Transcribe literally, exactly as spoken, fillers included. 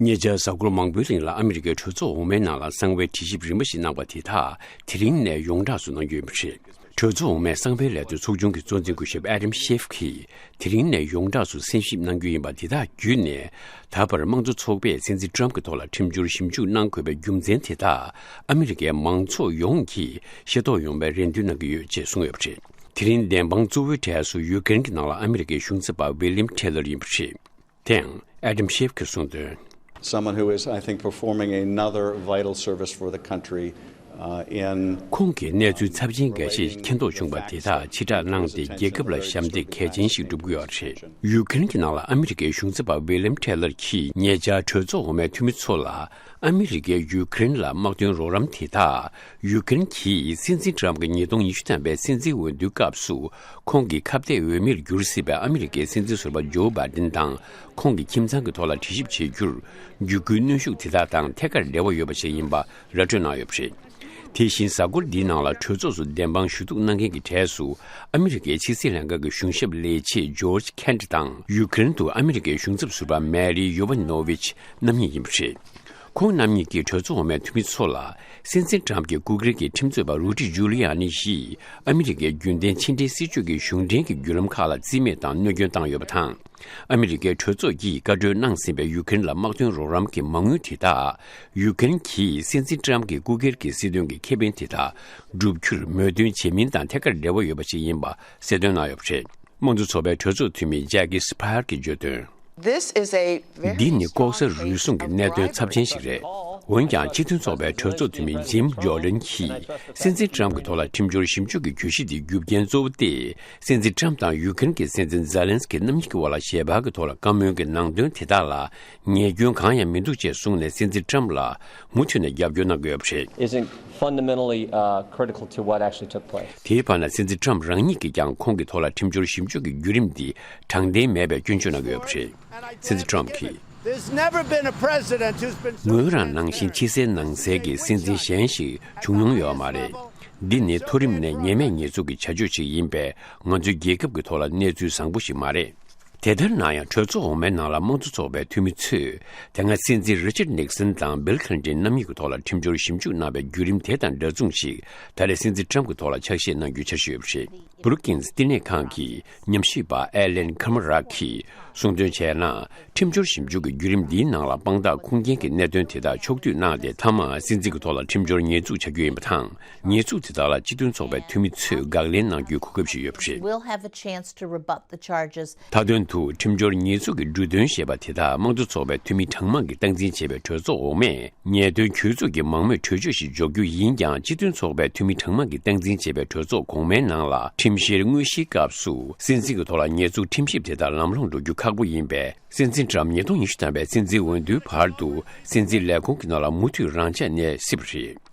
ཉེ་ཆར་གཟའ་འཁོར་མང་པོའི་རིང་ལ་ཨ་མི་རི་ཀའི་གྲོས་ཚོགས་འོག་མའི་ནང་ལ་གསང་བའི་དྲི་ཞིབ་རིམ་པ་ཞིག་གནང་པ་དེ་དག་དེ་རིང་ནས་ཡོངས་གྲགས་སུ་གནང་རྒྱུ་ཡིན་པ་རེད། གྲོས་ཚོགས་འོག་མའི་གསང་བའི་ལས་དོན་ཚོགས་ཆུང་གི་གཙོ་འཛིན་སྐུ་ཞབས་ཨ་དམ་ཤེབ་ཀྱིས་དེ་རིང་ནས་ཡོངས་གྲགས་སུ་གསན་ཞིབ་གནང་རྒྱུ་ཡིན་པ་དེ་དག་བརྒྱུད་ནས། ད་བར་དམངས་གཙོ་ཚོགས་པས་སྲིད་འཛིན་ཊམ་གྱི་ཐོག་ལ་ཁྲིམས་སྦྱོར་ཞིབ་འཇུག་གནང་དགོས་པའི་རྒྱུ་མཚན་དེ་དག་ཨ་མི་རི་ཀའི་མང་ཚོགས་ཡོངས་ཀྱིས་ཤེས་རྟོགས་ཡོང་བའི་རེ་འདུན་གནང་གི་ཡོད་ཅེས་གསུངས་ཡོད་པ་རེད། དེ་རིང་བདེན་དཔང་གཙོ་བོའི་གྲས་སུ་ཡུ་ཀེ་རེན་གྱི་ནང་ལ་ཨ་མི་རི་ཀའི་གཞུང་ཚབ་པ་ཝི་ལིམ་ཁྲེ་ལར་ཡིན་པ་རེད། དེའང་ཨ་དམ་ཤེབ་ཀྱིས་གསུངས་དོན། Someone who is, I think, performing another vital service for the country, uh, in ཁོང་གིས་གནས་ཚུལ་ཚབས་ཆེན་འགའ་ཤས་མཁྱེན་རྟོགས་བྱུང་པ་དེ་དག་ཕྱིར་བསྒྲགས་གནང་སྟེ། རྒྱལ་ཁབ་ལ་ཞབས་འདེགས་གལ་ཆེན་ཞིག་སྒྲུབ་ཀྱི་ཡོད་རེད། ཡུ་ཀེ་རེན་གྱི་ནང་ལ་ཨ་མི་རི་ཀའི་གཞུང་ཚབ་པ་ཝི་ལིམ་ཁྲེ་ལར་གྱིས་ཉེ་ཆར་གྲོས་ཚོགས་འོག་མའི་འཐུས་མི་ཚོ་ལ། ཨ་མི་རི་ཀས་ཡུ་ཀེ་རེན་ལ་དམག་དོན་རོགས་རམ་དེ་དག་ཡུ་ཀེ་རེན་གྱིས་སྲིད་འཛིན་ཊམ་གྱི་ཉིས་སྟོང་ཉི་ཤུ་ཐམ་པའི་སྲིད་འཛིན་འོས་བསྡུའི་སྐབས་སུ་ཁོང་གི་ཁ་གཏད་འོས་མིར་གྱུར་སྲིད་པའི་ཨ་མི་རི་ཀའི་སྲིད་འཛིན་ཟུར་པ་ཇོ་བྷའི་ཌེན་དང་ཁོང་གི་ཁྱིམ་ཚང་གི་ཐོག་ལ་དྲི་ཞིབ་བྱེད་རྒྱུར་བརྒྱུད་སྐུལ་གནོན་ཤུགས་དེ་དག་དང་ཐད་ཀར་འབྲེལ་བ་ཡོད་པ་ཞིག་ཡིན་པ་ར་སྤྲོད་གནང་ཡོད་པ་རེད། དེ་བཞིན་གཟའ་འཁོར་འདིའི་ནང་ལ་གྲོས་ཚོགས་སུ་བདེན་དཔང་ཞུ་གཏུག་གནང་མཁན་གྱི་གྲས་སུ་ཨ་མི་རི་ཀའི་ཕྱི་སྲིད་ལྷན་ཁང་གི་གཞུང་ཞབས་ལས་བྱེད་ཇོརྗ་ཁེན་ཊ་དང་ཡུ་ཀེ་རེན་དུ་ཨ་མི་རི་ཀའི་གཞུང་ཚབ་ཟུར་པ་མེ་རི་ཡོ་ཝ་ནོ་ཝིཆ་རྣམ་གཉིས་ཡིན་པ་རེད། ཁོང་རྣམ་གཉིས་ཀྱིས་གྲོས་ཚོགས་འོག་མའི་འཐུས་མི་ཚོ་ལ་སྲིད་འཛིན་ཊམ་གྱི་སྐུ་སྒེར་གྱི་ཁྲིམས་རྩོད་པ་རུ་ཌི་ཇུ་ལི་ཡ་ནི་ཡིས་ཨ་མི་རི་ཀའི་རྒྱུན་ལྡན་ཕྱི་འབྲེལ་སྲིད་ཇུས་ཀྱི་གཞུང་འབྲེལ་གྱི་བརྒྱུད་ལམ་ཁག་ལ་རྩིས་མེད་དང་གནོད་སྐྱོན་བཏང་ཡོད་པ་དང་། ཨ་མི་རི་ཀའི་གྲོས་ཚོགས་ཀྱིས་བཀའ་འཁྲོལ་གནང་ཟིན་པའི་ཡུ་ཀེ་རེན་ལ་དམག་དོན་རོགས་རམ་གྱི་མ་དངུལ་དེ་དག་ཡུ་ཀེ་རེན་གྱིས་སྲིད་འཛིན་ཊམ་གྱི་སྐུ་སྒེར་གྱི་སྲིད་དོན་གྱི་ཁེ་ཕན་དེ་དག་བསྒྲུབ་རྒྱུར་མོས་མཐུན་བྱེད་མིན་དང་ཐད་ཀར་འབྲེལ་བ་ཡོད་པ་ཞིག་ཡིན་པ་གསལ་སྟོན་གནང་ཡོད་པ་རེད། དམངས་གཙོ་ཚོགས་པའི་གྲོས་ཚོགས་འཐུས་མི་ཇེ་ཀི་སི་པར་གྱིས་བརྗོད་དོན། This is a very འདི་ནི་ལྐོག་ཟ་རུལ་སུངས་ཀྱི་གནད་དོན་ཚབས་ཆེན་ཞིག་རེད། འོན་ཀྱང་སྤྱི་མཐུན་ཚོགས་པའི་གྲོས་ཚོགས་འཐུས་མི་ཇིམ་ཇོར་ཌན་གྱིས་སྲིད་འཛིན་ཊམ་གྱི་ཐོག་ལ་ཁྲིམས་སྦྱོར་ཞིབ་འཇུག་གི་གྱོད་གཞི་དེའི་རྒྱུ་རྐྱེན་གཙོ་བོ་སྟེ། སྲིད་འཛིན་ཊམ་དང་ཡུ་ཀེ་རེན་གྱི་སྲིད་འཛིན་ཛེ་ལན་སི་ཀི་རྣམ་གཉིས་ཀྱི་དབར་ལ་ཞལ་པར་གྱི་ཐོག་ལ་བཀའ་མོལ་གྱི་ནང་དོན་དེ་དག་ལ་ཉེས་སྐྱོན་གང་ཡང་མི་འདུག་ཅེས་གསུངས་ནས། སྲིད་འཛིན་ཊམ་ལ་མུ་མཐུད་ནས་རྒྱབ་སྐྱོར་གནང་གི་ཡོད་པ་རེད། Isn't fundamentally, uh, critical to what actually took place. དེའི་བར་ན་སྲིད་འཛིན་ཊམ་རང་ཉིད་ཀྱིས་ཀྱང་ཁོང་གི་ཐོག་ལ་ཁྲིམས་སྦྱོར་ཞིབ་འཇུག་གི་བརྒྱུད་རིམ་འདི་དྲང་བདེན་མེད་པའི་སྐྱོན་བརྗོད་གནང་གི་ཡོད་པ་རེད། སྲིད་འཛིན་ཊམ་གྱིས། There's never been a president who's been so ངོས་རང་ནང་བཞིན་ཕྱི་གསལ་ནང་གསལ་གྱི་སྲིད་འཛིན་གཞན་ཞིག་བྱུང་མྱོང་ཡོད་མ་རེད། འདི་ནི་མཐོ་རིམ་ནས་ཉེས་མེད་ཉེས་འཛུགས་ཀྱི་བྱ་སྤྱོད་ཅིག་ཡིན་པས། ང་ཚོའི་རྒྱལ་ཁབ་ཀྱི་ཐོག་ལ་གནས་ཚུལ་བཟང་པོ་ཞིག་མ་རེད། དེ་ལྟར་ན་ཡང་། གྲོས་ཚོགས་འོག་མའི་ནང་ལ་དམངས་གཙོ་ཚོགས་པའི་འཐུས་མི་ཚོས། དེ་སྔ་སྲིད་འཛིན་རི་ཆར་ཌི་ནིག་སན་དང་བིལ་ཁི་ལིན་ཏོན་རྣམ་གཉིས་ཀྱི་ཐོག་ལ་ཁྲིམས་སྦྱོར་ཞིབ་འཇུག་གནང་བའི་བརྒྱུད་རིམ་དེ་དང་འདྲ་མཚུངས་ཤིག་ད་རེས་སྲིད་འཛིན་ཊམ་གྱི་ཐོག་ལ་ཆ་ཤས་གནང་རྒྱུའི་འཆར་གཞི་ཡོད་པ་རེད། བུ་རུ་ཀིན་སི་བསྟི་གནས་ཁང་གི་ཉམས་ཞིབ་པ་ཨེ་ལེན་ཁ་མ་རག་གིས་གསུངས་དོན་བྱས་ན། ཁྲིམས་སྦྱོར་ཞིབ་འཇུག་གི་བརྒྱུད་རིམ་འདིའི་ནང་ལ་དཔང་རྟགས་ཁུངས་སྐྱེལ་གྱི་གནད་དོན་དེ་དག་ཕྱོགས་བསྡུས་གནང་སྟེ། མཐའ་མར་སྲིད་འཛིན་གྱི་ཐོག་ལ་ཁྲིམས་སྦྱོར་ཉེས་འཛུགས་བྱ་རྒྱུ་ཡིན་པ་དང་། ཉེས་འཛུགས་དེ་དག་ལ་སྤྱི་མཐུན་ཚོགས་པའི་འཐུས་མི་ཚོས་དགག་ལན་གནང་རྒྱུའི་གོ་སྐབས་ཤིག་ཡོད་པ་རེད། We'll have a chance to rebut the charges. མཐའ་དོན་དུ་ཁྲིམས་སྦྱོར་ཉེས་འཛུགས་ཀྱི་འབྲུ་དོན་ཞེས་པ་དེ་དག་དམངས་གཙོ་ཚོགས་པའི་འཐུས་མི་གྲངས་མང་གིས་སྟངས་འཛིན་བྱས་པའི་གྲོས་ཚོགས་འོག་མས། ཉེས་དོན་གྱོད་འཛུགས་ཀྱི་མང་མོས་གྲོས་ཆོད་ཞིག་འཇོག་རྒྱུ་ཡིན་ཀྱང་། སྤྱི་མཐུན་ཚོགས་པའི་འཐུས་མི་གྲངས་མང་གིས་སྟངས་འཛིན་བྱས་པའི་གྲོས་ཚོགས་གོང་མའི་ནང་ལ་ཁྲིམས་བཤེར་དངོས་གཞིའི་སྐབས་སུ། སྲིད་འཛིན་གྱི་ཐོག་ལ་ཉེས་འཛུགས་ཁྲིམས་ཞིབ་དེ་དག་ལམ་ལྷོང་འགྲོ་རྒྱུ་ཁག་པོ་ཡིན་པས། སྲིད་འཛིན་ཊམ་ཉིས་སྟོང་ཉི་ཤུ་ཐམ་པའི་སྲིད་འཛིན་འོས་བསྡུའི་བར་དུ། སྲིད་འཛིན་ལས་ཁུངས་ཀྱི་ནང་ལ་མུ་མཐུད་རང་འཇགས་གནས་སྲིད་པ་རེད།